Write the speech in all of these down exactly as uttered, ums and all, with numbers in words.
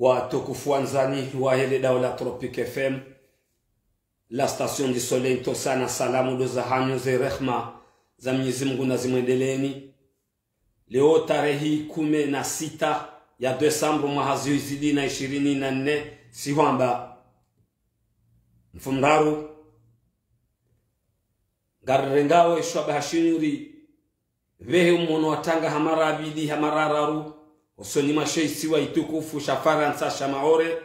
Watukufu wandzani wahe le daula Tropic F M, la station du soleil, ntsontsi na salamu ndo zahanyu, ze rehma za Mwenyezi Mungu nazimwendeleeni. Leo tarehi kume na sita ya décembre mwaha zihwi zili na ishirini na nne, si hwamba mfumoraru, ngarirengao eshwaba ha shinu ripvehe omhono wa tanga ha mara ya pvili, ha mara ya raru, hosoni mwa she isiwa itukufu sha Farantsa sha Maore,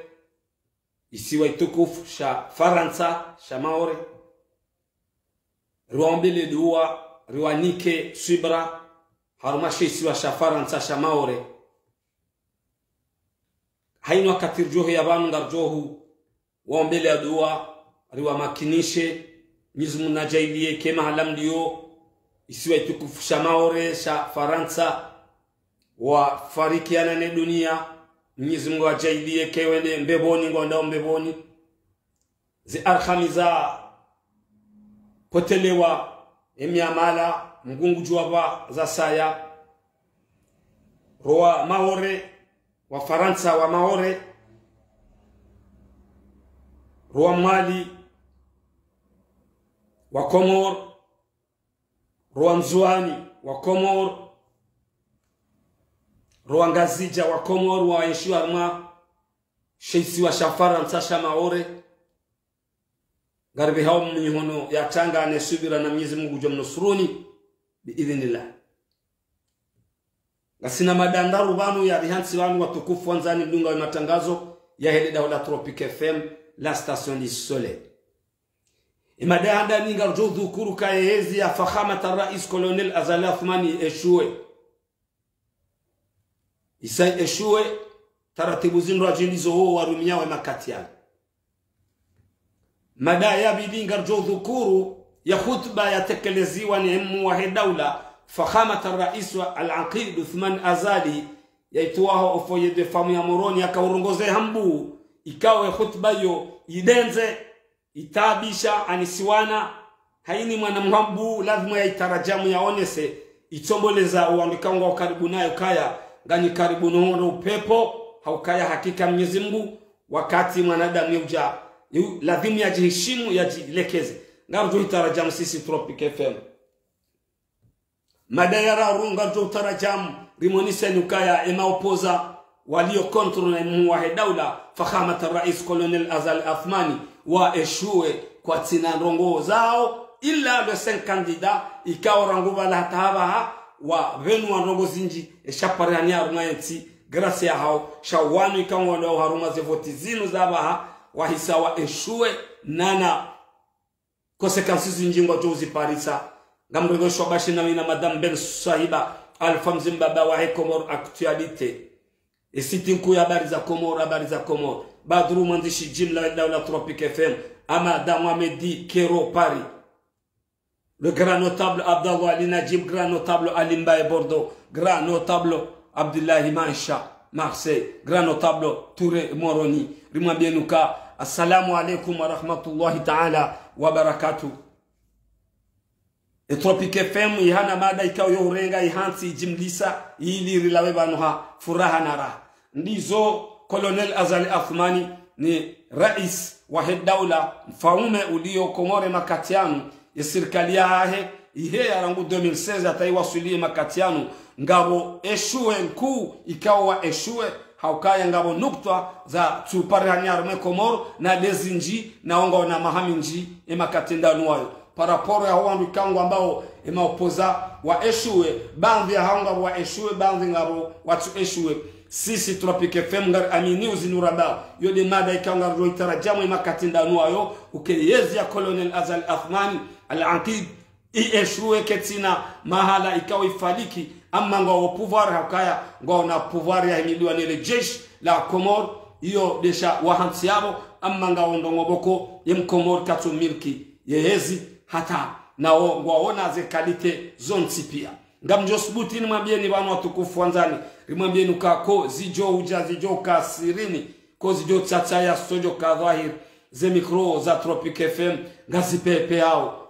isiwa itukufu sha Farantsa sha Maore. Riwaombele dua, riwanike swibra, harumwa she isiwa sha Farantsa sha Maore. Hayina wakati ridjoheya pvanu ngaridjohu waombele dua, riwamakinishe. Mwenyezi Mungu nadjaaliye ke mahala mliyo, isiwa itukufu sha Maore sha Farantsa, wafarikiana ne dunia, Mwenyezi Mungu adjaaliye ke wende mbepvoni, ngwendao mbepvoni. Ze arhami zapotelewa, emiamala, Mngu ngudjuwa pva zasaya. Rowa Maore, wa Farantsa wa Maore, rowa Mwali wa Komori, rowa Ndzuani wa Komori, rowa Ngazidja wa Komori, waenshio harumwa she isiwa sha Farantsa sha Maore. Ngaripvehao mmihono ya tanga ne swibra na Mwenyezi Mungu ngudjo mnusuruni, bi idhnillah. Ngasina mada ndraru pvanu ya rihantsi pvanu, watukufu wandzani, mdungao we matangazo yahe le daula Tropic F M, la station du soleil. Emada ya handani ngaridjo dhukuru ka ye ezi ya Fakhamat Rais Colonel Azali Assoumani yeshuwe. Isa yeshuwe, taratibu zindru adjindizo wo warumiao emakati yanu. Mada ya pvili ngaridjo dhukuru ya khutba yatekeleziwa ne mhuu wahe daula, Fakhamat Rais wa Al-Aqid Assoumani Azali, yaitwao o foyer des femmes ya Moroni, yakaurongoze hambu, ikao ye khutba yo yidendze, yitaabisha, yanisiwana. Hayina mwana mhambu, lazimu yaitarajamu yaonese, itsomboleza owandru ikao ngwao karibu nayo kaya, nganyi karibu no hondro upepvo, haukaya hakika Mwenyezi Mungu, wakati mwanadamu yaudja, yu-, lazimu yadjihishimu, yadjilekeze. Ngaridjo hitarajamu sisi Tropic F M. Mada ya raru ngaridjo utarajamu, rimoniseni ukaya emaopoza walio contre ne mhuu wahe daula, Fakhamat Rais Colonel Azali Assoumani, waeshuwe kwatsina ndrongoo zao, ila le cinq candidats, ikao rangu pvala hata hapvaha, wapvenuwa ndrongoo zindji, esha parihani harumwa yentsi, grâce yahao, sha wanu ikao ngwandao harumwa ze voti zinu zapvaha, wahisa waeshuwe, nana conséquences zindji ngwadjo uziparisa. Ngamrengeshwa bashi na wina Madame Ben Swahiba, Alpha Mzimba, baba wahe Comores Actualité. E site nkuu ya habari za Comores, habari za Comores. Badru mwandzishi jimla wa daula Tropic F M. Amada Mohamed Kero Paris. Le grand notable Abdallah Ali Najib, grand notable Ali Mbaye Bordeaux, grand notable Abdullahi Maisha, Marseille, grand notable Touré Moroni, rimwambieni uka, assalamu alaikum wa rahmatullahi ta'ala wa barakatuh. E Tropic F M ihana mada ikao yo urenga ihantsi ijimlisa ili rilawe pvanu ha furaha na raha. Ndizo Colonel Azali Assoumani ni rais wahe daula, mfaume ulio Komori makati yanu, ye sirikali yahahe, ihe ya rangu deux mille seize hata iwaswili makati yanu, ngapvo eshuwe nkuu ikao waeshuwe, haukaya ngapvo nukta zatsuparihani harumwa Komori, na ndezindji, na wonga wana maha mindji, emakati ndanu wayo. Par rapport ya wandru ikao ngwambao emaopoza waeshuwe, baadhwi yahao ngapvo waeshuwe, baadhwi ngapvo watsueshuwe. Sisi Tropic F M ngariamini uzinu rambao. Yo nde mada ikao ngaridjo itarajamu emakati ndanu wayo, uke yezi ya Colonel Azali Assoumani, Al-Aqid, ieshuwe ketsina mahala ikao ifaliki, amma ngwao pouvoir haukaya, ngwao na pouvoir yahimiliwa nele jeshi la Komori, iyo ndesha wahantsi yapvo, amma ngwao ndrongoo pvoko, ye Mkomori katsumiliki ye yezi hata, nawo ngwaona ze qualité zontsi pia. Ngamdjo subuti nimwambieni pvanu watukufu wandzani, rimwambieni uka ko zidjo udja zidjo ka sirini, ko zidjo tsatsa ya sodjo ka dhwahiri, ze micro za Tropic F M ngazipepeao.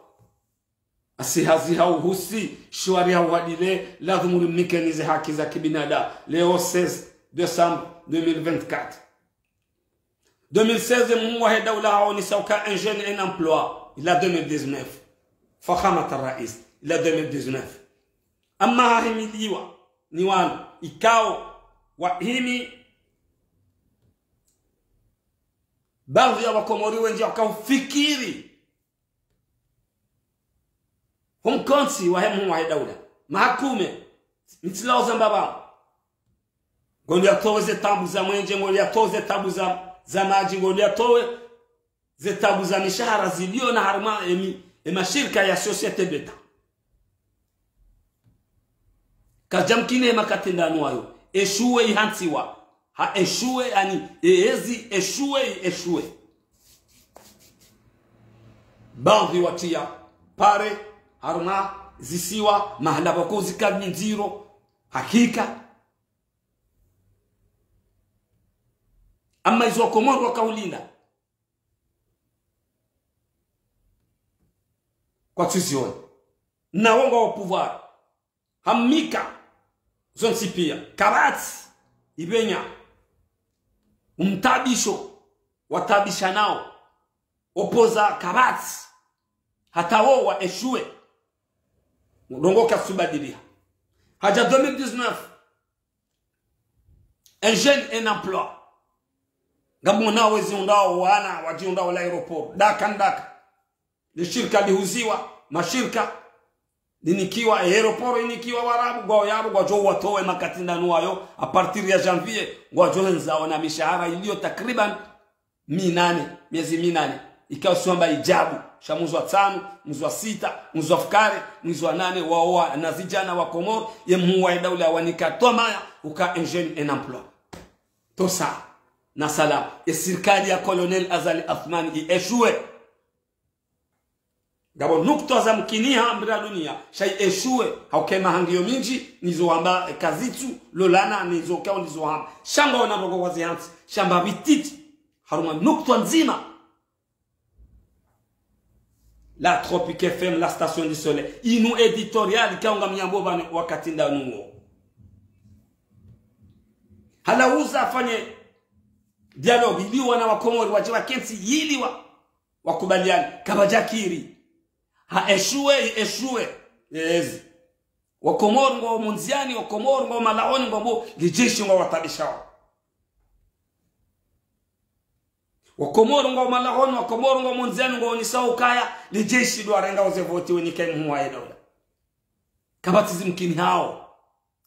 Asi hazi hau husi, shwari hau hadile, lazimu rimnikeni ze haki za kibinadamu. Leo seize décembre deux mille vingt-quatre. Deux mille seize, Mhuu wahe daula haonesa uka un jeune, un emploi. Il a deux mille dix-neuf. Fakhamat Rais, il a deux mille dix-neuf. Amma hahimiliwa ni wanu, ikao wahimi, baadhwi ya Wakomori wendji wakaufikiri ho mkontsi wahe Mhuu wahe daula. Mahakume, mitsilao za mbaba. Ngoli yatowe ze taabu za mwenje, ngoli yatowe ze taabu za, za madji, ngoli yatowe ze taabu za mishahara zilio na harumwa emi, emashirika ya société d'État. Kadjamkini emakati ndanu wayo, échoué ihantsiwa. Ha échoué ani, eezi échoué, échoué. Baadhwi watia pare, harumwa zisiwa, mahala pvoko zika ndziro, hakika. Amma izo Wakomori wakaulinda. Kwatsuziona. Nawo ngwao pouvoir. Hamnika. Zontsi pia. Kapvatsi. Ipvenya. Umtabisho. Watabisha nao. Opposant kapvatsi. Hata wo wa échoué. Ndrongoo katsubadiliha. Hadja deux mille dix-neuf. Un jeune, un emploi. Ngamwonao wezi undao wana, wadji undao l'aéroport. Daka ndaka. Lishirika lihuziwa, mashirika. Linikiwa, aéroport inikiwa Warabu, ngwao yapvo, ngwadjo watowe makati ndanu wayo, à partir ya janvier, ngwadjo hwendza ona mishahara ilio takriban minane, miezi minane. Ikao siwamba idjabu, sha mwezi wa tsanu, mwezi wa sita, mwezi wa fukare, mwezi wa nane, waowa na zidjana wa Komori, ye Mhuu wahe daula wanika twamaya, uka un jeune, un emploi. Tosa, na salama, esirikali ya Colonel Azali Assoumani i échoué. Ngapvo nukta za mkiniha mbira dunia, sha i échoué, hauka emahangio mindji, nizo wamba, e, kazitsu lolana, nizo kao nizo wamba. Sha ngwaona pvoko wazihantsi, sha mbapvi titi, harumwa nukta ndzima. La Tropic F M, la station du soleil. Inu éditorial, kao ngamnyambo pvanu wakati ndanu wo. Halauza afanye dialogue, ili wana wa Komori, wadje wakentsi, ili wa wakubaliane, kapvadjakiri. Ha échoué, i échoué. Eezi. Wakomori ngwao mundziani, Wakomori ngwao malahoni, ngwao bo, lijeshi ngwao watabishao. Wakomori ngwao malahoni, Wakomori ngwao mundziani, ngwao onesao ukaya, lijeshi ndo warengao ze voti wenike Mhuu wahe daula. Kapvatsi zimkinihao.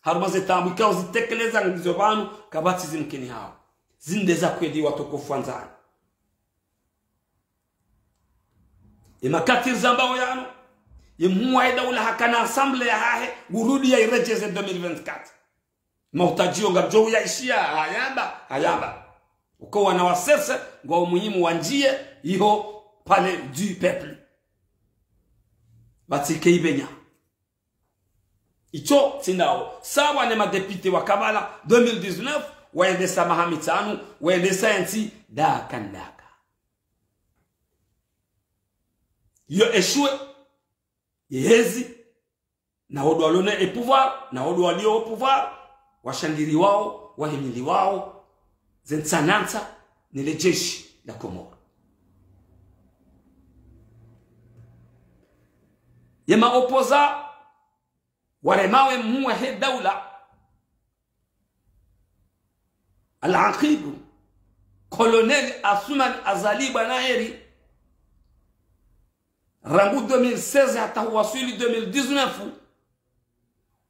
Harumwa ze taabu ikao zitekeleza ngizo pvanu, kapvatsi zimkinihao. Zinde za kweli watukufu wandzani. Emakati rizambao yanu, ye Mhuu wahe daula hakana assemblée yahahe, urudi ya iredjeze deux mille vingt-quatre. Mautadjio ngamdjo uyaishia, hayamba, hayamba. Uka wana wa C C, ngwao muhimu wandjie, iho Palais du Peuple. Pvatsi ke ipvenya. Icho tsi ndawo. Sawa ne madéputé wa Kavala deux mille dix-neuf, waendesa maha mitsanu, waendesa entsi daka ndaka. Yo échoué, yehezi, na wo ndo walona e pouvoir, na wo ndo walio o pouvoir, washangiriwao, wahimiliwao, ze ntsanantsa, ne le jeshi la Komori. Ye ma opposants, waremao e Mhuu wahe daula, Al-Aqidu, Colonel Assoumani Azali Bwana Heri, rangu deux mille seize hata huwaswili deux mille dix-neuf,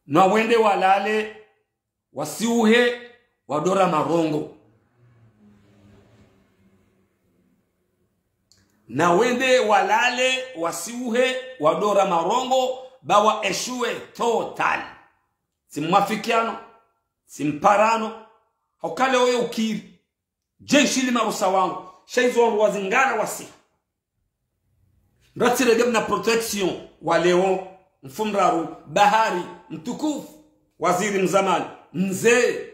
na wende walale, wasiuhe, wadora marongo. Na wende walale, wasiuhe, wadora marongo, ba wa échoué total. Tsi mwafikiano, tsi mparano, hauka le oyo ukiri. Jeshi li marusa wangu, sha izo wandru wazingara wasiha. Mratsirege mna protection wa leo, mfumraru, bahari, mtukufu, waziri mzamani, mze,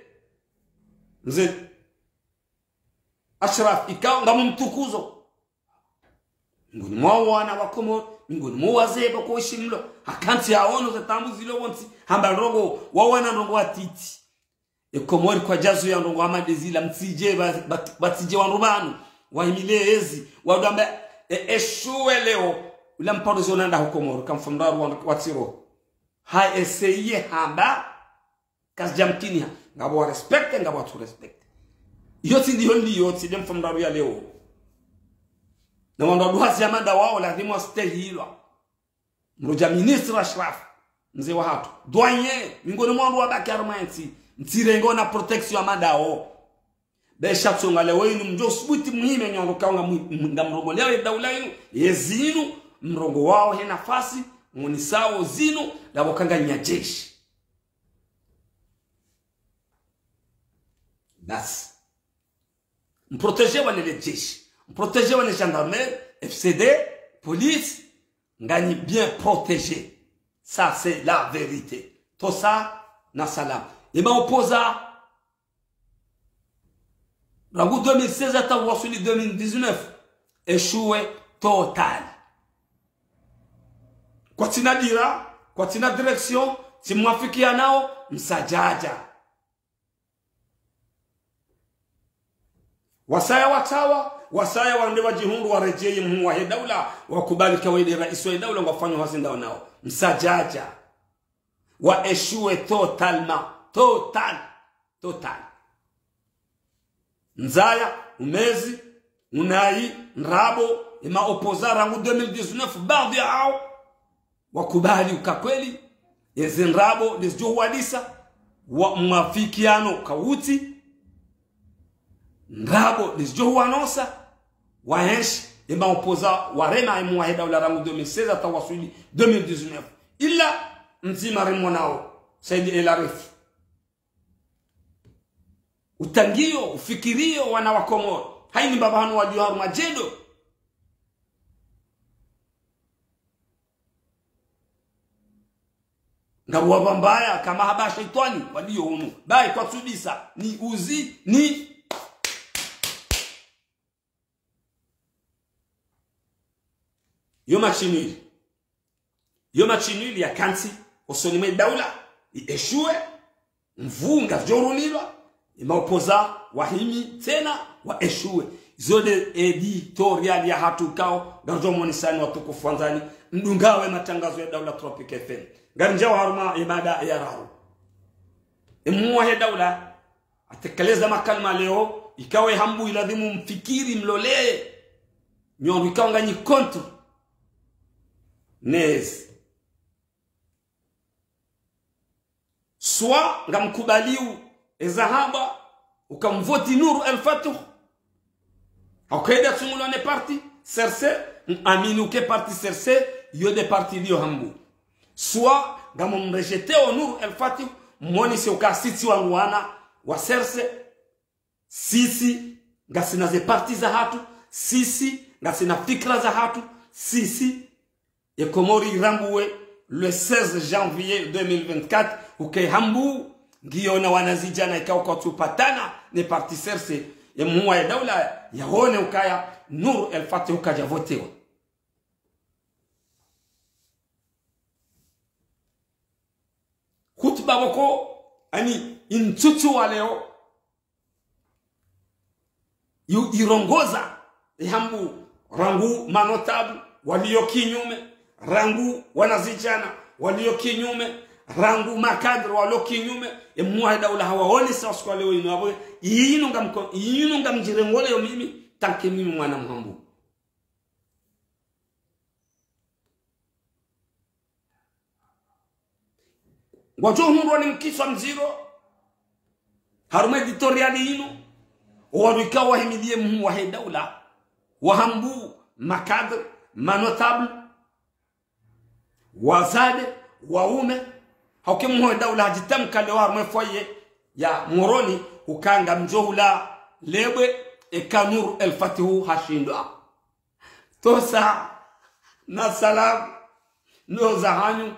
mze Ashraf, ikao ngamumtukuzo. Ngoni mwa wana wa Komori, ngoni mwa wazee pvoko ishi mlo, hakantsi haono ze taabu zilo pvontsi, hamba ndrongoo, wawana ndrongoo watiti. E Komori kwadjazo ya ndrongoo hama ndezila, mtsidje ba, ba, batsidje wandru pvanu. Wahimile ezi, wadwamba, e, eshuwe leo, ula mparo zona nda hukomoro, kamfumdaru wa, wa tiro. Ha eseye hamba, kazidjamkiniha, ngapvo wa respecte, ngapvo watsu respecte. Iyo tsi ndiyo ndiyo, tsi nde mfumdaru ya leo. Na wandru waduhazi ya manda wao, lazima wastehilwa. Mdru dja ministre Ashraf, mze wahatru. Douanier, mingoni mwa wandru wabaki harumwa entsi, mtsirenge na protection ya manda wao. Be sha tsonga leo inu mdjo subuti muhime nyo wandru kaonga mu-, mu-, ngamrongoleao ye daula inu, yezi inu, mrongowao he nafasi, monisao zinu, ndapvo kanganya jeshi. Basi. Mprotéger wa ne le jeshi. Mprotéger wa ne gendarmerie, F C D, police, nganyi bien protégé. Ça, c'est la vérité. Tout ça, na salam. Ema opposants, rangu deux mille seize hata wasuli deux mille dix-neuf, échoué total. Kwatsina dira, kwatsina direction, tsi mwafikianao, msadjadja. Wasaya watsawa, wasaya wande wadjihundru waredjeye mhuu wahe daula, wakubali kawaida raisi wa daula, ngwafanyao hazi ndawo nao. Msadjadja. Wa échoué totalement. Total. Total. Ndzaya, umezi, unayi, ndrabo, ema opposants rangu deux mille dix-neuf, baadhi yao, wakubali uka kweli, eze ndrabo, ndezidjo huwadisa, wa mwafikiano kawutsi, ndrabo, ndezidjo huwanosa, waenshi, ema opposants, warema, emu wahe daula rangu deux mille seize, hata wasuli deux mille dix-neuf. Ila, mdzima remonao, Said El Arif. Utangiyo, ufikiriyo, wana wa Komoro. Haini mbaba hanu waliyo harumwa djendo. Ngapvo wapvambaya, kama haba shetwani, waliyo hunu. Bayi kwatsudisa, ni uzi, ni. Yo match nul. Yo match nul ya kantsi, osoni mwe daula, i échoué, mvunga djorunilwa, ema opposants, wahimi, tsena, wa échoué. Zo nde editorial yahatru kao, ngaridjo monisani watukufu wandzani, mdungao we matangazo ya daula Tropic F M. Ngaridjao harumwa emada ya raru. Emhuu wahe daula, atekeleza makalima leo, ikao ye Hambu ilazimu mfikiri mloleye. Nyo ikao nganyi contre. Nez. Soit ngamkubaliyo ezahamba, uka mvoti Nour El Fath. Hauka eda tsungulwa ne parti, C R C, amini uke parti C R C, yo nde parti liyo Hambu. Soit, ngamo mrejeteo Nour El Fath, monise uka sisi wangwana, wa C R C, sisi, ngasina ze parti zahatru, sisi, ngasina fikira zahatru, sisi, ye Komori irambuwe le seize janvier deux mille vingt-quatre, uke Hambu, ngiyo na wanazidjana ikao kwatsupatana ne parti C R C, ye mhuu wahe daula, yaone ukaya, Nour El Fath uka djavotewa. Hutuba pvoko, ani, intsutsu wa leo, yu-, irongoza, e Hambu, rangu manotable, waliyo kinyume, rangu wanazidjana, waliyo kinyume, rangu makadre, waliyo kinyume, emhuu wahe daula hawaonesa usiku wa leo inu apvo, inu ngamko-, inu ngamdjirengoleyo mimi, tant que mimi mwana mHambu. Ngwadjo hundrwa ni mkiswa mdziro, harumwa editorial inu, owandru ikao wahimiliye mhuu wahe daula, wa Hambu, makadre, manotable, wazade, waume, hauka emhuu wahe daula hadjitamka leo harumwa foyer ya Moroni, uka ngamdjo hula lebwe, eka Nour El Fath hashindwa. Tosa, na salam, no zahanyu,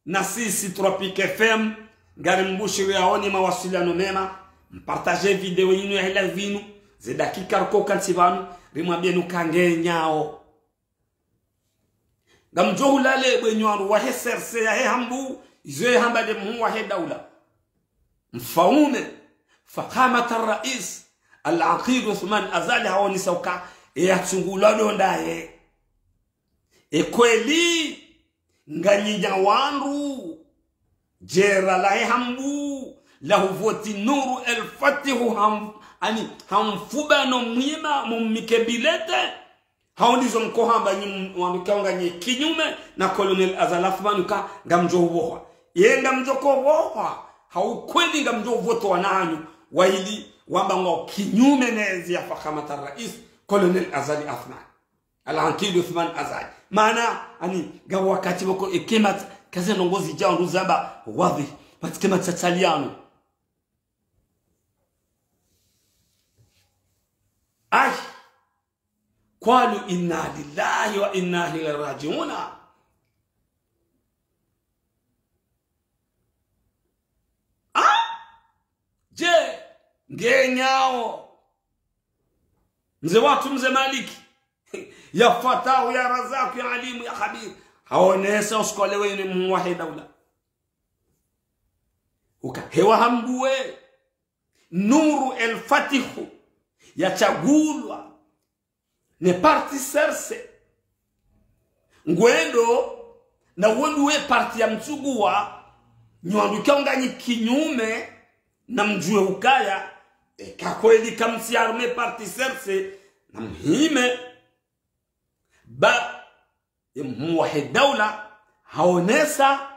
na sisi Tropic F M, ngari mbushiri yaoni mawasiliano mema, mpartage video inu ya live inu, ze dakika riko kantsi pvanu, rimwambiye nuka nge nyao. Ngamdjo hula lebwe nyi wandru wahe C R C yahe Hambu, izo ye hamba nde mhuu wahe daula. Mfaume, فخامة الرئيس Al-Aqid Uthman Azali haonesa uka, e yatsungulwa ndo ndaye. E kweli, nganyi nya wandru, djera lahe hambu, la huvoti Nuru El Fatihu ham-, ani, hamfuba no mwima, mumnike bilete. Hau ndizo mkohamba nyi m-, wandru ikao nganyi kinyume na Colonel Azali Assoumani uka ngamdjo uvohwa. Ye ngamdjo kovohwa, hau kweli ngamdjo uvoto wananyu, wahili wamba ngwao kinyume nezi ya Fakhamat al-Rais, Colonel Azali Assoumani. Al-Aqid Uthman Azali. Maana, ani, ngapvo wakati pvoko e kemati, kaze ndrongo zidja wandru zamba, wadhi, pvatsi kemati tsa taliano. Ayi. قالوا إنا لله وإنا إليه راجعون. Ah? Je, ngenyao. Mze watru, Mze Maliki. Ya Fatahu, ya Razaku, ya Alimu, ya Khabir. Haonesa usiku wa leo inu mhuu wahe daula. Uka, hewa hambuwe. Nuru El Fatihu. Yatsungulwa ne parti C R C. Ngwendo, na wondu we parti ya mtsuguwa, nyi wandru ikao nganyi kinyume, na mdjuwe ukaya, eka kweli kamtsi harumwa e parti C R C, na mhime, ba, e mhuu wahe daula, haonesa,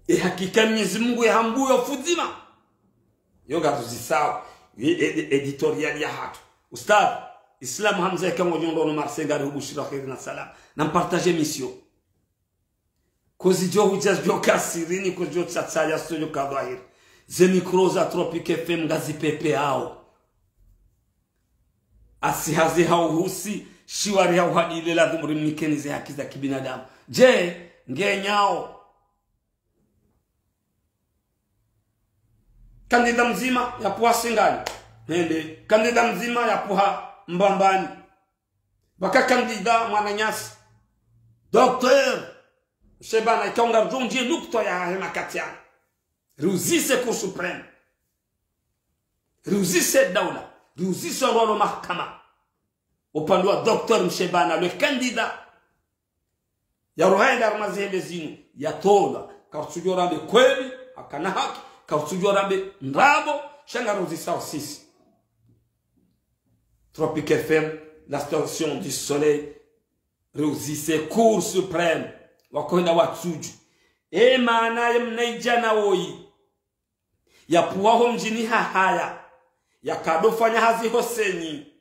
e hakika Mwenyezi Mungu ya hambuyo fudzima. Yo ngaruzisao, ye e-, e-, editorial ya hatru. Ustadh, Islam Hamza eka ngodjo ndro no Marseille ngari hubushira kheri na salam. Na mpartage émission. Kozidjo hudja zidjo ka sirini, kozidjo tsatsaya zidjo ka dhwahiri. Ze micro za Tropic F M ngazi pepeao. Asi hazi hau husi, shiwari hau hadile lazimu rimnikeni ze haki za kibinadamu. Je, ngenyao. Kandida mdzima ya pvuha Singani. Hende. Kandida mdzima ya pvuha Mbambani. Pvaka kandida mwananyasi. Docteur Mshebana, ikao ngarudjo ndjiye nukta yahahe makati yanu. Riuzise Cour suprême. Riuzise daula. Riuzise rolo mahakama. Upande wa Docteur Mshebana, le kandida. Ya ruhaenda harumwa zihele zinu, ya tolwa. Karutsudjo rambe kweli, hakana haki. Karutsudjo rambe ndrabo, sha ngaruzisao sisi. Tropic F M, la station du soleil, riuzise Cour suprême, wakohenda watsudju. E maana ye mnaidjana woyi, ya pvuha ho mdjini Hahaya, ya kado fanya hazi ho CENI,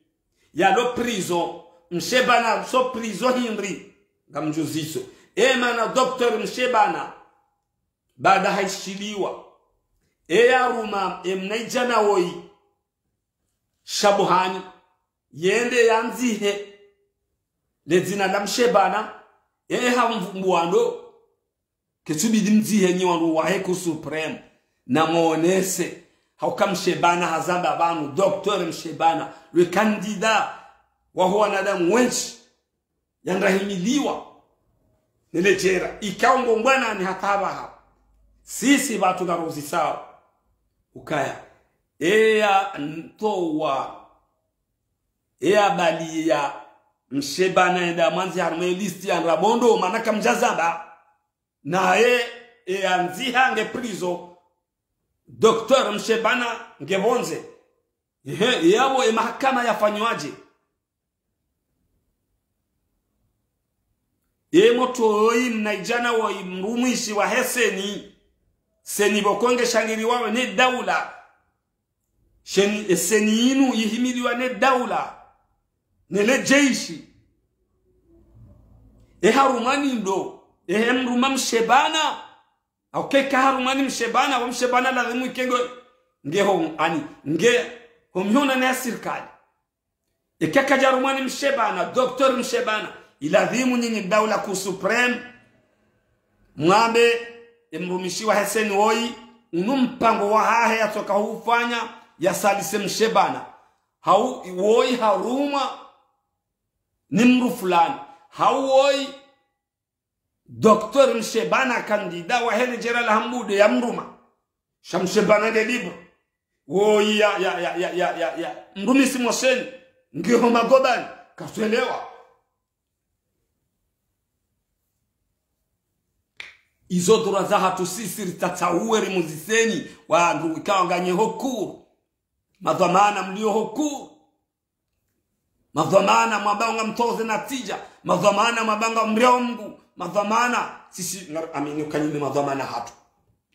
ya lo prison, Mshebana so prison hindri, ngamdjuziso. E maana Docteur Mshebana, baada haishiliwa, e ya ruma, e mnaidjana woyi, Shabuhani, yende yandzihe le dzina la Mshebana, e hamvumbuwa ndo, ketsubidi mdzihe nyi wandru wahe Cour suprême, na mwonese, hauka Mshebana hazamba pvanu, Docteur Mshebana, le kandida waho wanadamu wendji, yandrahimiliwa, ne le djera, ikao ngo mbwanani hata pvaha. Sisi pvatsu ngaruzisao. Ukaya. Eya ntowa. Eya baliya Mshebana enda mwandzi harumwa e liste ya ndrabo ndo, mana kamdjazamba. Naye, eya ndziha nge prison. Docteur Mshebana nge pvondze. Ehe, yapvo e mahakama yafanywaje? Ye motro woyi mnaidjana woyi mrumishi wahe CENI. CENI pvoko nge shangiriwawo ne daula. Sheni, e CENI inu ihimiliwa ne daula. Ne le jeshi. E harumwa ni ndo. E he mruma Mshebana. Au keka harumwa ni Mshebana, wa Mshebana lazimu ike nge, nge ho, ani, nge ho mihonano ya sirikali. Eka kadja harumwa ni Mshebana, Docteur Mshebana, ilazimu nyinyi daula Cour suprême, mwambe, e mrumishi wahe CENI woyi, unu mpango wahahe yatsoka hufanya, yasalise Mshebana. Hau woyi harumwa ni mndru fulani. Hau woyi Docteur Mshebana candidat wahe le djera la Hambude ya mruma. Sha Mshebana nde libre. Woyi ya, ya, ya, ya, ya, ya, ya. Mrumisi Moseni. Ngiho magobani. Katsuelewa. Izo droit zahatru sisi ritsatsahuwe rimuziseni. Wandru ikao nganyi hukuru. Madhwamana mlio hukuru. Madhwamana mwamba ngamtsoze natija. Madhwamana mwamba ngamriao Mngu. Madhwamana. Sisi ngar-, amini ukanyime madhwamana hatru.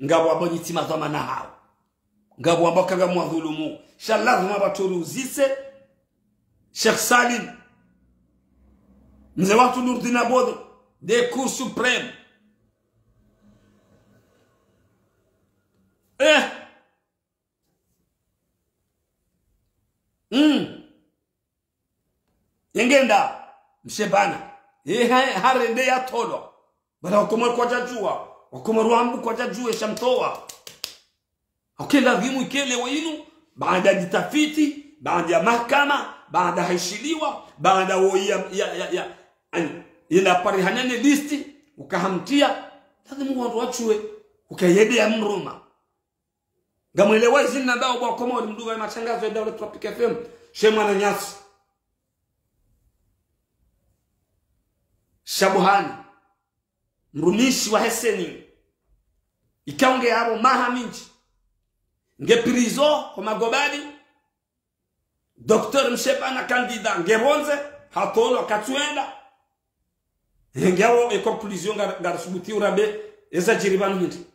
Ngapvo wamba nyi tsi madhwamana hawo. Ngapvo wamba kangamwadhulumu. Sha lazima pvatru riuzise. Sheikh Salim. Mze watru Nurdin Abodo. De Cour suprême. Eh. Mm. Yengenda, Mshebana. Ye ha-, harende yatolwa. Bala Wakomori kwadjadjuwa. Wakomori wambu kwadjadjuwa, sha mtowa. Oke lazimu ikele wa inu, baanda ditafiti, baanda ya mahakama, baanda haishiliwa, baanda woyi ya, ya, ya, ya, ani, yenda parihanane listi, ukahamtia, lazimu wandru wadjuwe, ukayede ya mruma. Ngamwelewa izini nambao bo Wakomori mdunga ya matrangazo ya Daula Tropic F M. She mwananyasi. Shabuhani. Mrumishi wahe CENI. Ikao nge yapvo maha mindji. Nge prison ho magobani. Docteur Mshebana candidat nge pvondze. Hatolwa katsuenda. Nge yapvo e conclusion nga, ngarisubuti urambe. Eza djiri pvanu hindri.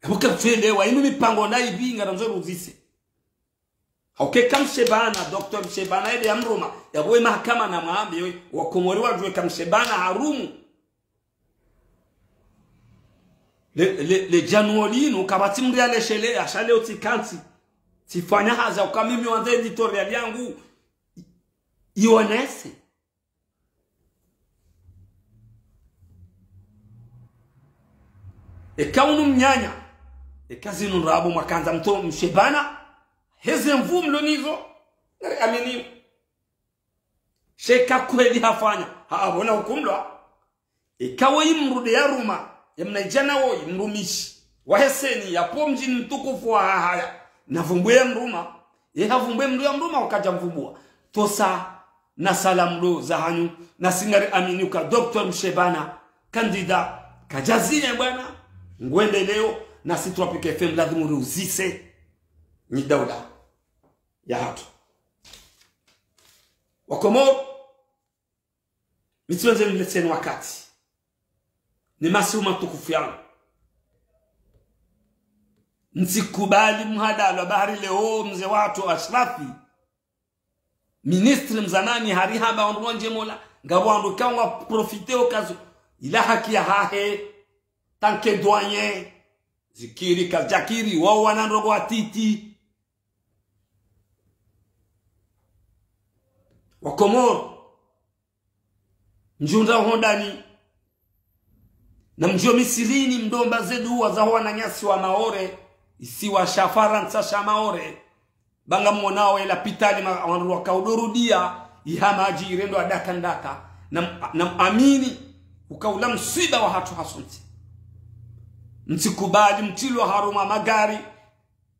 Yapvo katsuelewa, inu mipango na ipvi ngarandzo riuzise. Hauka eka Mshebana, Docteur Mshebana, yede ya mruma, yapvo ye mahakama na mwambe, Wakomori wadjuwe eka Mshebana harumu. Le, le, le djanuo linu, kapvatsi mndru yaleshelea, sha leo tsikantsi, tsifanya hazi, uka mimi wandza editorial yangu, ionese. Eka unu mnyanya. Eka zinu ndrabo mwakandza mtro Mshebana. Heze nvu mlo nizo. Ngari amini. She eka kweli hafanya. Ha, apvo na hukumlwa. Eka woyi mndru de ya ruma. Ya mnaidjana woyi mrumishi. Wahe CENI yapvo mdjini mtukufu wa Hahaya. Na vumbuwe ya mruma. Ye havumbuwe mndru ya mruma wakadja mvumbuwa. Tosa na salamu ndo zahanyu, nasi ngari amini uka Docteur Mshebana, candidat, kadjaziye bwana, ngwende leo, nasi Tropic F M lazimu riuzise, nyi daula yahatru. Wakomori, mi tsiwendze niletseni wakati. Ni masihu matukufu yanu. Ntsikubali mhadalwa bahari leo mze watru Ashrafi. Ministre mzamani hari hamba wandru wandje mola, ngapvo wandru ikao ngwa profite occasion, ila haki yahahe, tant que doyen, zikiri, kazidjakiri, wao wana ndrongoo watiti. Wakomori, mdjundra hondani, na mdjo misirini mdomba ze duwa za wananyasi wa Maore, isiwa sha Farantsa sha Maore. Ba ngamwonao ye lapitali ma-, wandru wakao ndo rudia, iha madji irendwa ndaka ndaka. Na m-, na mwamini, uka ula mswiba wahatru hasontsi. Ntsikubali mtrilwa harumwa magari,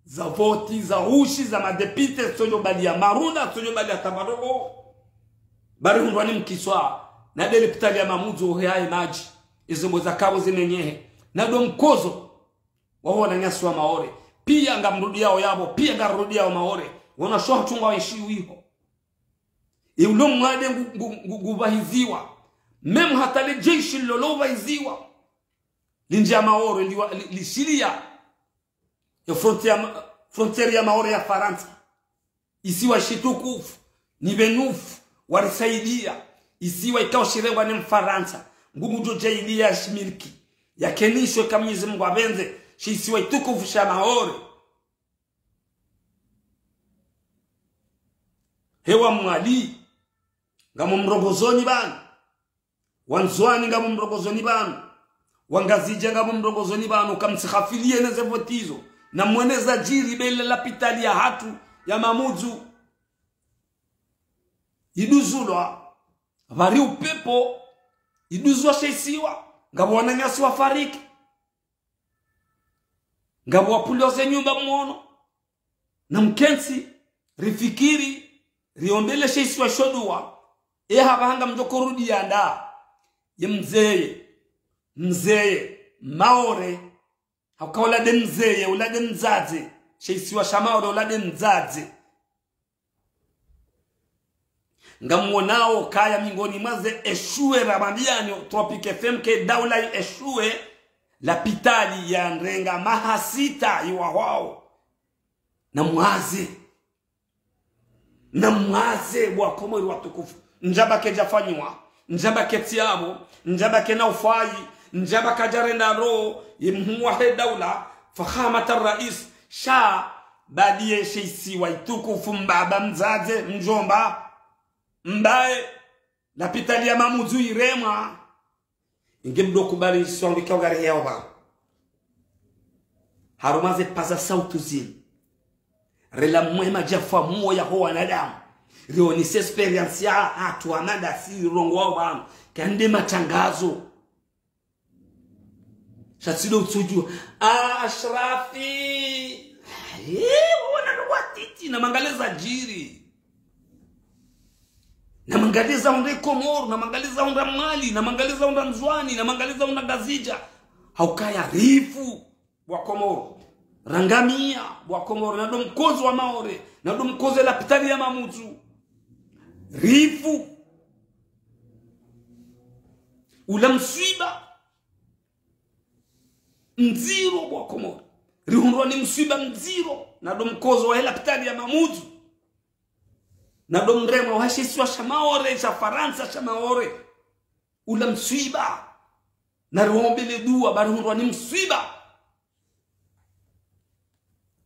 za voti, za hushi, za madepite, tsodjo bali ya marunda, tsodjo bali ya tabarogo. Bari hundrwa ni mkiswa, na de lapitali ya Mamudzu uhe yaye madji. Izo mbo za kapvo zimenyehe. Na ndo mkozo wa wananyasi wa Maore. Piya ngamrudiao yapvo, piya ngarudiyao Maore. Wananyasi wahatru ngwa ishiwao iho. Iulo mwade ngu, ngu, ngu, ngu pvahiziwa. Même hata le jeshi lolo pvahiziwa. Lindjiya Maore, liwa, li, lishiliya. Ye frontière ya Ma-, frontière ya Maore ya Farantsa. Isiwa shitukufu, ni pvenufu, warisaidia. Isiwa ikao shirengwa ni Mfarantsa, ngumdjo djaliya yashimiliki. Yakenisho eka Mwenyezi Mungu apvendze, shi isiwa itukufu sha Maore. Hewa Mwali, ngamumrongozoni pvanu. Wandzuwani ngamumrongozoni pvanu. Wangazidja ngamumrongozoni pvanu. Kamtsikhafiliye neze voti izo. Na mwone zadjiri be le lapitali yahatru ya Mamudzu iduzulwa. Pvwari upepvo, iduzwa she isiwa, ngapvo wananyasi wafariki. Ngapvo wapvulwa ze nyumba mwono. Na mkentsi, rifikiri, riombele she isiwa sho dua. E hapvaha ngamdjo korudi yanda. Ye mdzeye, mdzeye, Maore. Hauka ula nde mdzeye, ula nde mdzadze. She isiwa sha Maore, ula nde mdzadze. Ngamwonao kaya mingoni mwa ze échoué ramwambiani Tropic F M ke daula yi échoué, lapitali ya ndrenga maha sita iwahwao. Na mwaze. Na mwaze bo Wakomori watukufu. Ndjaba kedjafanyiwa. Ndjaba ketsi yapvo. Ndjaba kena ufayi. Ndjaba kadjarenda ro. Ye mhuu wahe daula. Fakhamat ar-rais. Sha badiye she isiwa itukufu mbaba mdzadze mdjomba. Mbaye. Lapitali ya Mamudzu iremwa. Inge mdo kubali iswambi ka ugari heo ba. Harumwa ze paza sauti zini. Rela mwema djafa mwo ya ho wanadamu. Rionise expérience ya hatru amanda si rongowa pvanu. Kande matangazo. Sha tsi ndo utsudjua. Ah, Ashrafi. Eh, wana ndo watiti na mwangalie zadjiri. Na mwangalie zahundra Komoro, na mwangalie zahundra Mwali, na mwangalie zahundra Ndzuani, na mwangalie zahundra Ngazidja. Haukaya rifu, bo Wakomoro. Rangamia, bo Wakomoro, na ndo mkozo wa Maore, na ndo mkozo lapitali ya Mamudzu. Rifu. Ula mswiba. Mdziro bo Wakomoro. Rihundrwa ni mswiba mdziro. Na ndo mkozo wahe lapitali ya Mamudzu. Na ndo mremwa wahe she isiwa sha Maore, sha Farantsa, sha Maore. Ula mswiba. Na riombele dua, ba rihundrwa ni mswiba.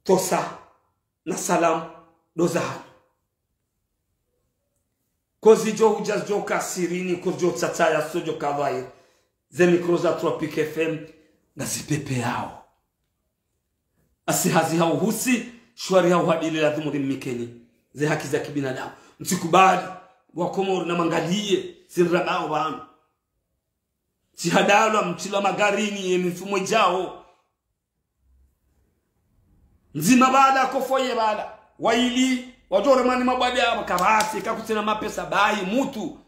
Tosa. Na salamu, ndo zahanyu. Kozidjo hudja zidjo ka sirini, kozidjo tsatsaya, zidjo ka dhwahiri. Ze mikro za Tropic F M, ngazipepeyao. Asi hazi hau husi, shwari hau hadili ladhimu rimnikeni. Ze haki za kibinadamu. Mtsikubali, bo Wakomoro na mwangalie, zini rabao pvanu. Tsi hadalwa, mtsilwa magarini, ye mifumo idjao. Ndzima bala, kofoye bala. Waili, wadjore mani mabwade aba kabasi, kakutsina mapesa bayi, mutru.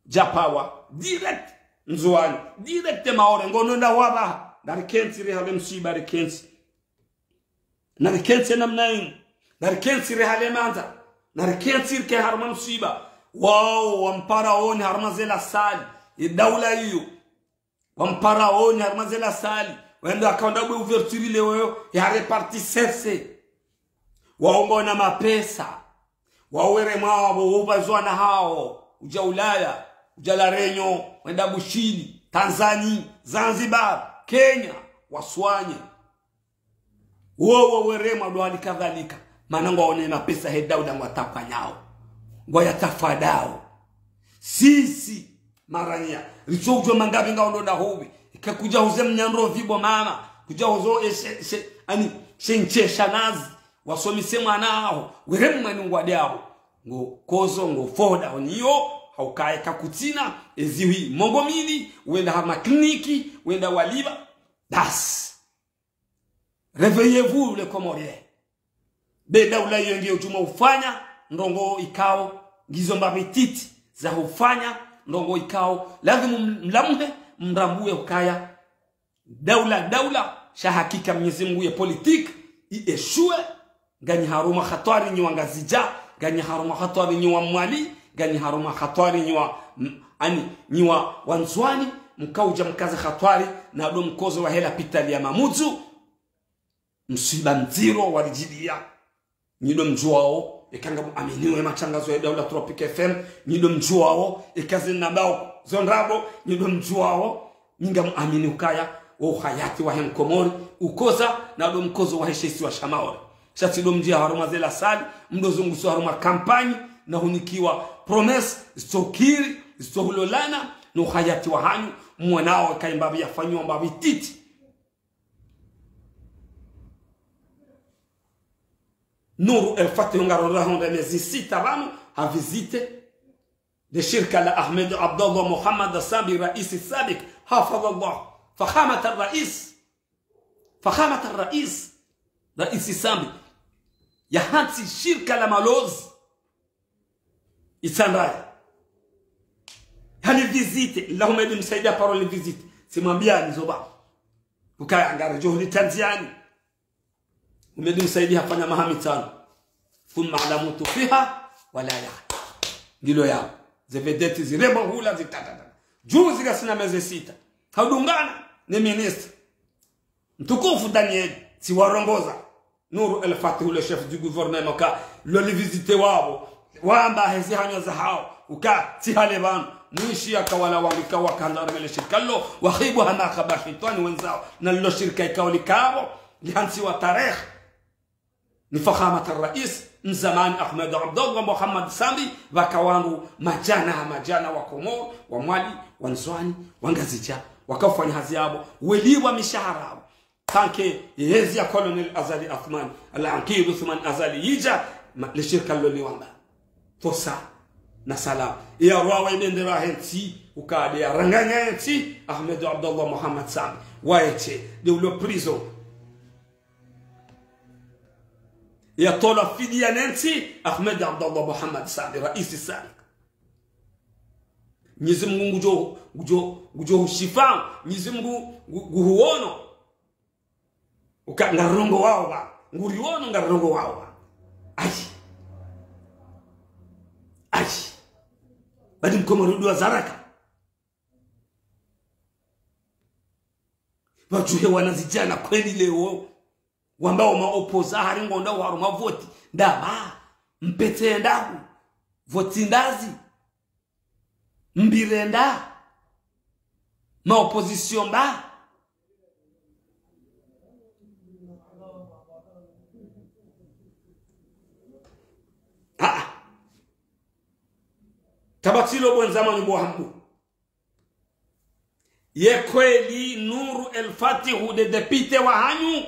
Djapawa, direct, Ndzuani, direct Maore, ngono nda waba, na rikentsi rihale mswiba rikentsi. Na rikentsi namna inu, na rikentsi rihale mandza, na rikentsi rike harumwa mswiba. Wao, wampara oni harumwa ze lasali, ye daula iyo. Wampara oni harumwa ze lasali. Wendo akaonda bwe ouverture ile weyo. Ya reparti sese. Waongo na mapesa. Wao weremwa wapvo wopvazwa na hao. Udja Ulaya. Udja La Réunion. Wenda Bushini. Tanzanie. Zanzibar. Kenya. Waswanye. Wowo weremwa ndo hali kadhalika. Mana ngwaone mapesa he daula ngwatapanyao. Ngwayatafadao. Sisi, maranya. Ritso udjua mangapvi ngaondo nda howi. Ika kudja huze mnyandro vibo mama. Kudja huzo e she, she, ani, she nche sha nazi. Wasomise mwana aho. Weremwa ni ngwade aho. Ngo kozo, ngo foda, oniyo. Haukaye kakutsina. Eziwi, mongo mili. Wenda ha makliniki. Wenda waliba. Basi. Réveillez-vous, les Comoriens. Be daula iyo ngiyo djuma ufanya, ndrongo ikao, ngizo mbapvi titi, za hufanya, ndrongo ikao, lazimu mlamuhe, mrambuwe ukaya. Daula, daula, sha hakika Mwenyezi Mungu ye politique, i échoué, nganyi harumwa hatwari nyi wa Ngazidja, nganyi harumwa hatwari nyi wa Mwali, nganyi harumwa hatwari nyi wa, m-, ani, nyi wa, wa Ndzuani, mkaudja mkaze hatwari, na ndo mkozo wahe lapitali ya Mamudzu, mswiba mdziro waridjilia. Nyi ndo mdjuao, eka ngamuaminiwo ye matangazo ya daula Tropic F M, nyi ndo mdjuao, eka zinabao, zo ndrabo, nyi ndo mdjuao, nyi ngamuamini ukaya, wo uhayati wahe mkomori, ukoza, na ndo mkozo wahe she isiwa sha Maore. Sha tsi ndo mdjia harumwa ze lasali, mdo zunguso harumwa kampanyi, na hunikiwa promesse, zitsokiri, zitsohulolana, no uhayati wahanyu, mwonao eka imbapvi yafanyiwa mbapvi titi. Nuru El Fatih ngarora honda mezi sita pvanu, ha visité. Le shirika la Ahmed Abdallah Mohamed Sambi, raisi sabiq, hafidhahullah. Fakhamat al-rais. Fakhamat al-rais. Raisi Sambi. Yahantsi shirika la malozi. Itsandraya. Hali visite. Allahumma idi msaidi aparo li visite. Tsimwambiyani zo ba. Ukaya ngaridjo huli tandziani. Umedi msaidi hafanya maha mitsanu. Thumma la yamutu fiha wala yahya. Ndilo ya. Ze vedeti zirembo hula zitatata. Juzi ngasina mezi sita. Haudungana ne ministre. Mtukufu Daniel, tsiwarongoza. Nour El Fath, le chef du gouvernement, ka lo li visite wapvo. Wamba hezi hanyo zahao. Uka, tsi hale pvanu. Mwishi yaka wala wangu ika wakandza waremele shirika lo. Wahibu hama kaba shitwani wendzao. Na lo shirika ikao likapvo. Lihantsiwa tarehi. Ni fakhamat al-rais, mzamani Ahmed Abdallah Mohamed Sambi, pvaka wandru madjana, madjana wa Komori, wa Mwali, wa Ndzuani, wa Ngazidja, wakaufanya hazi yapvo, welipvwa mishahara yapvo. Tanke yezi ya Colonel Azali Assoumani, Al-Aqid Assoumani Azali yidja, ma, le shirika lo liwamba. Tosa, na salama. Iya rwawa ibendera hentsi, ukade ya ranganya hentsi, Ahmed Abdallah Mohamed Sambi. Waeche, de ulo prison. Yatolwa fidiya nentsi, Ahmed Abdallah Mohamed Sambi, raisi sabiq. Mwenyezi Mungu ngudjo, ngudjo, ngudjo hushifa, Mwenyezi Mungu ngu, nguhuono. Uka ngarongoao ba, nguriono ngarongoao ba. Ayi. Ayi. Badi mkomori udua zaraka. Pvadjuhe wanazidjana kweli leo. Wamba wo ma opposants hari ngwendao harumwa voti. Ndapvi, mpetsi ndahu. Voti ndazi. Mbirenda. Ma opposition mba. Ah, ah. Tabatilo bwenza manyu bo hambu. Ye kweli Nour El Fath de député wahanyu.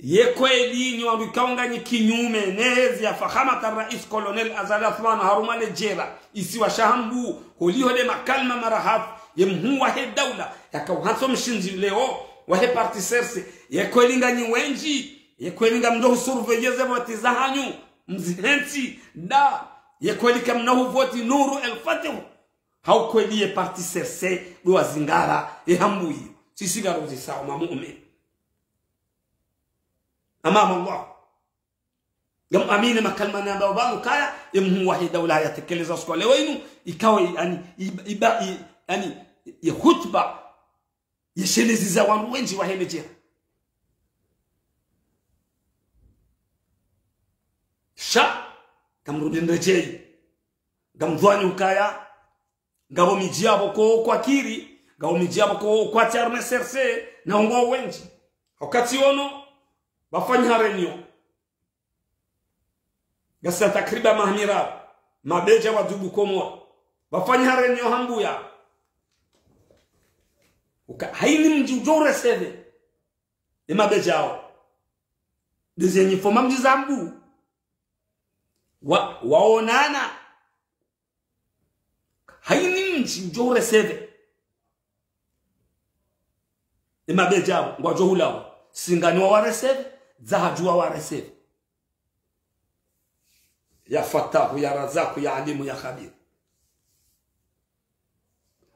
Ye kweli nyi wandru ikao nganyi kinyume nezi ya fakhamat al-rais Colonel Azali Assoumani harumwa le jela. Isiwa sha hambu, holiho de makalima marahafu, ye mhuu wahe daula, yakauhantso mshindzi leo, wahe parti C R C. Ye kweli nganyi wendji, ye kweli ngamdjo husurveiller ze voti zahanyu, mzihentsi, nda, ye kweli kamna huvoti Nour El Fath. Hau kweli ye parti C R C, dua zingara, ye hambu iyo. Sisi ngaruzisao ma mu'min. Amama Allah. Ngam amini makalima namba pvanu kaya, ye mhuu wahe daula yatekeleza usiku wa leo inu, ikao, yani, iba, iba, i, yani, ye hutuba, ye shelezi za wandru wendji wahe le jela. Sha, kamrudi ndrejei. Ngamdjuwanyi ukaya, ngapvo midji yapvo ko kwakiri, ngapvo midji yapvo ko kwatsi armée C R C, na ngwao wendji. Wakati wono, pvafanywa réunion. Ngasi takriban maha miraru, mabedja wa dubu Komori. Pvafanywa réunion hambuya. Uka, hayini mdji udjo recevoir. E mabedja yao. Deuxième fois mamdji zambu. Wa, waonana. Hayini mdji udjo recevoir. E mabedja yao, ngwadjo hulawa. Singani wa wa recevoir, Dzahadju wa wa recevoir. Ya Fattahu, ya Razaku, ya Alimu, ya Khabiru.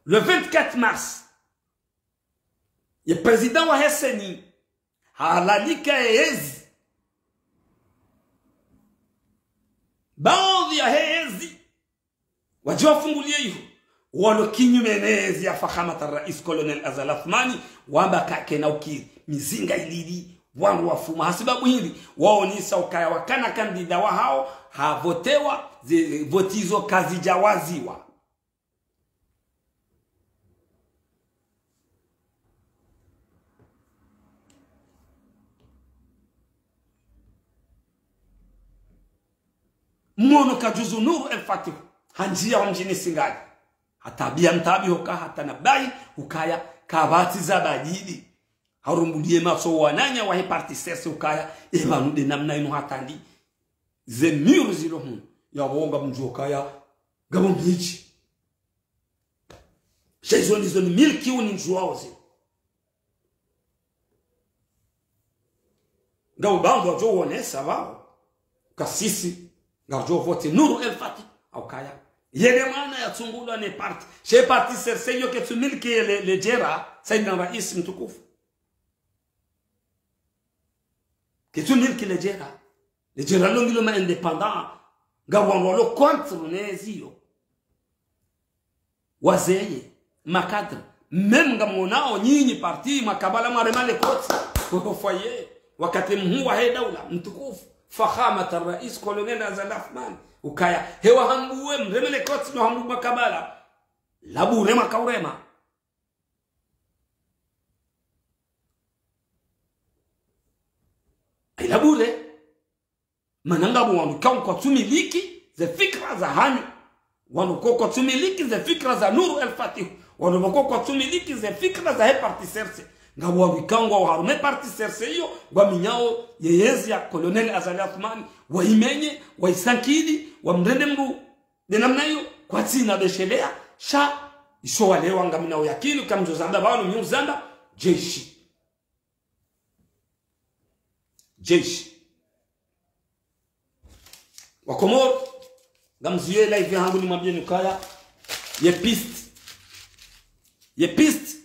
Le vingt-quatre mars, ye président wahe CENI, halalika ye yezi. Baadhwi yahe yezi, wadji wafunguliye iho, walo kinyume ne yezi ya fakhamat al-rais Colonel Azali Assoumani, wamba kakena ukiri, mizinga ilili, wandru wafuma. Hasibabu hindri, waonesa ukaya wakana kandida wahao, havotewa, ze voti izo kazidja waziwa. Mwono kadjuzu Nour El Fath, handjiya ho mdjini Singani. Hatabiya mtabi hoka hatanabahi, ukaya kapvatsi za badili. Harumbuliye matso wananya wahe parti C R C ukaya, e pvanu de namna inu hata ndi. Ze murs zilo hunu. yapvo ngamdjuo kaya ngapvo midji. Sha izo ndizo nimilikiwo nindjuwao zi. Ngapvo pvandru wadjo wonesa pvao. Ka sisi, ngarudjo voti Nour El Fath, hau kaya. Yele mwana yatsungulwa ne parti. She parti CRC yo ketsu miliki le, le djera, Saidina Raisi mtukufu. Ketsu miliki le djera. Le djera lo ngilo ma indépendants. Ngapvo wandru walo contre ne ziyo. Wazeye, ma cadres, même ngamwonao nyinyi parti, makabala mwarema le koti, au foyer, wakati mhuu wahe daula, mtukufu, fakhamat al-rais, colonel Azali Assoumani, ukaya, hewa hambuwe, mreme le koti, no hambu makabala, la bure makaurema. Ayi la bure. Mana ngapvo wandru ikao kwatsu miliki ze fikra za hanyu. Wandru ikao kwatsu miliki ze fikra za Nour El Fath. Wandru ikao kwatsu miliki ze fikra zahe parti CRC. Ngapvo wandru ikao ngwao harumwa e parti CRC iyo, ngwaminyao ye yezi ya Colonel Azali Assoumani, wayimenye, wayisankidi, wamrende mdru, de namna iyo, kwatsina beshelea, sha, isho walewa ngamina uyakini, kamdjo zamba pvanu, mi uzamba, jeshi. Jeshi. Wakomoro, ngamziye live yahangu nimwambiyeni ukaya, ye piste. Ye piste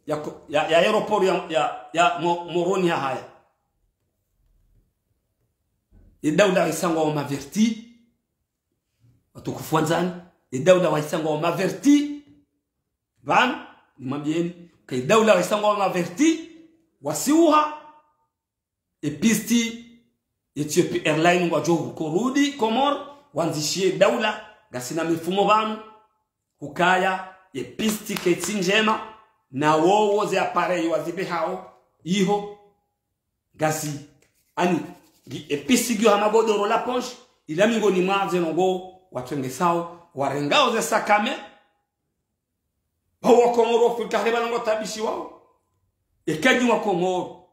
ya ko-, ya, ya aéroport ya, ya, ya Mo-, Moroni Yahaya. Ye daula wayisangwa wa m'avertis. Watukufu wandzani. Ye daula wayisangwa wa m'avertis. Pvanu, nimwambiyeni, ka ye daula wayisangwa wa m'avertis, wasiuha, e piste Ethiopia Airlines ngwadjo hukorudi Komori, wandzishiye daula, ngasina mifumo pvanu, hukaya, e piste kayitsi ndjema, na wowo ze appareil wazipvehao, iho, ngazi, ani, ngi-, e piste ngiyo hama godoro la ponshi, ila mingoni mwa ze ndrongoo, watwengesao, warengao ze sakame, pvao Wakomoro, Afrika, hale pvanu ngwataabishiwao. Eka nyi Wakomoro,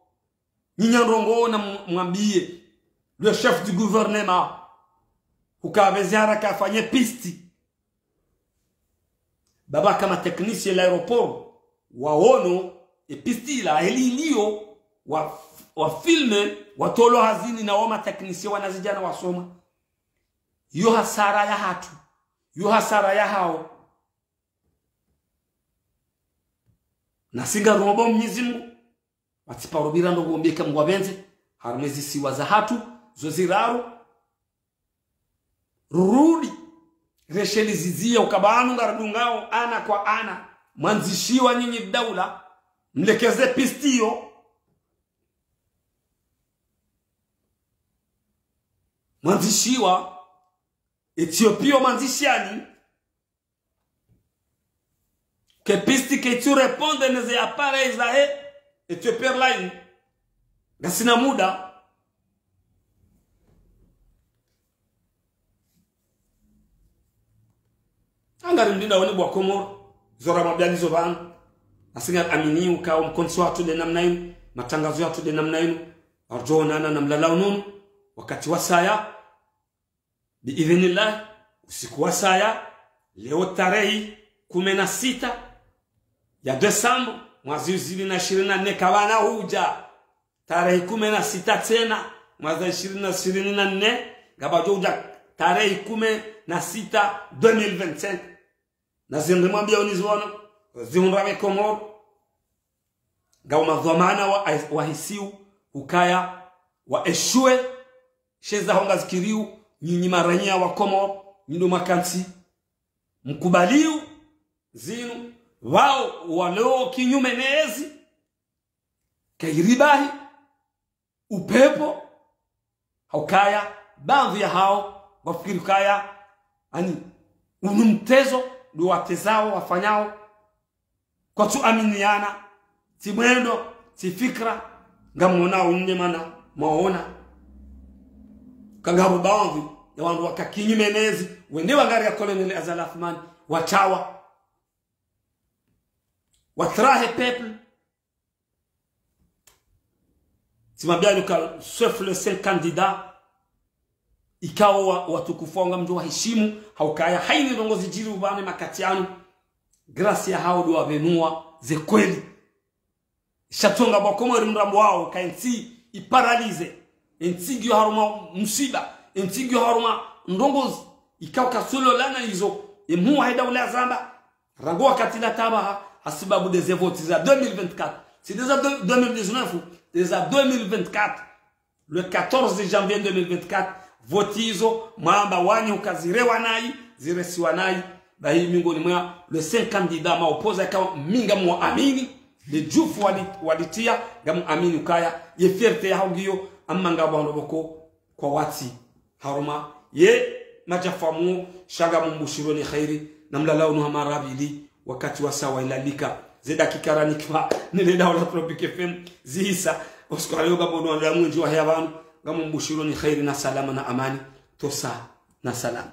nyi nya ndrongoo na m-, mwambiye le chef du gouvernement, hukaya pveze haraka afanye piste. Pvapvo ka ma techniciens l'aéroport, waono, e piste ila, heli iliyo, wa, wa filme, watolwa hazini na wo ma techniciens wanazidjana wasoma. Yo hasara yahatru, yo hasara yahao. Nasi ngaromba Mwenyezi Mungu, watsiparo pvira ndo kuombeka Mungu apvendze, harumwa ezi siwa zahatru, zo ziraru. Rurudi, resheleziziya uka pvanu ngaridungao ana kwa ana, mwandzishiwa nyinyi daula, mlekeze piste iyo. Mwandzishiwa, Ethiopia mwandzishiyani, ke piste kayitsu répondre ne ze appareils zahe Ethiopia Airlines. Ngasina muda. Angarindinda wone bo Wakomoro, zo ramwambiani zo pvanu. Nasi ngaramini ukaya o mkontsi wahatru de namna inu, matangazo yahatru de namna inu, ardjo onana na mlala ununu, wakati wasaya, bi idhinillah, usiku wasaya, leo tarehi kume na sita ya décembre, mwaha zihwi zili na ishirini na nne kapvana hudja. Tarehi kume na sita tsena, mwaha zihwi zili na ishirini na nne, ngapvadjo hudja tarehi kume na sita deux mille vingt-cinq. Na zindri mwambiao niziwono, zihundra pvo Komoro. Ngapvo madhwamana wa, wahisiu, ukaya, wa échoué, she zaho ngazikiriu, nyinyi maranya wa Komoro, nyi ndo mwakantsi, mkubaliu, zinu, pvao, walio kinyume nezi, kayiribahi, upepvo, haukaya, pvandru yahao, wafikiri ukaya, ani, unu mtezo, ndo watezao, wafanyao, kwatsu aminiyana, tsi mwendo, tsi fikira, ngamwonao nde mana, mwaona. Ka ngapvo pvandru, ya wandru waka kinyume nezi, wende wangariya Colonel Azali Assoumani, watrawa. Watrahe peuple, tsimwambiani uka sauf les cinq candidats, Ikao wa-, watukufu wao ngamdjo waheshimu, ha ukaya haina ndrongoo zidjiri upvanu makati yanu, grâce ya hao ndo wapvenua ze kweli. Sha tsonga bwa Komori mrambo wao, ka entsi iparalysé, entsi ngiyo harumwa msiba, entsi ngiyo harumwa ndrongoo zi-, ikao kasulolana izo, emhuu wahe daula yazamba, rangu wakati la tabaha, hasibabu de ze votes za deux mille vingt-quatre. Si de za deux-, deux mille dix-neuf, de za deux mille vingt-quatre. Le quatorze janvier deux mille vingt-quatre, votes izo, mwamba wanyu uka zirewa nayi, ziresiwa nayi, bahi miongoni mwa les cinq candidats ma opposants ikao mi ngamwaamini, le djufu wali-, walitia, ngamwaamini ukaya, ye fierté yaho ngiyo, amma ngapvo ndrongoo kwa watsi harumwa ye madjafamu, sha ngamumbushironi kheri, na mlala unu hama rabili, wakati wa sawa ilalika. Ze dakika ranikwa, nile daula Tropic F M, zihisa, oskari yo ngamwono wandru mwendji waheya pvanu, ngamumbushironi kheri na salama na amani, tosa na salama.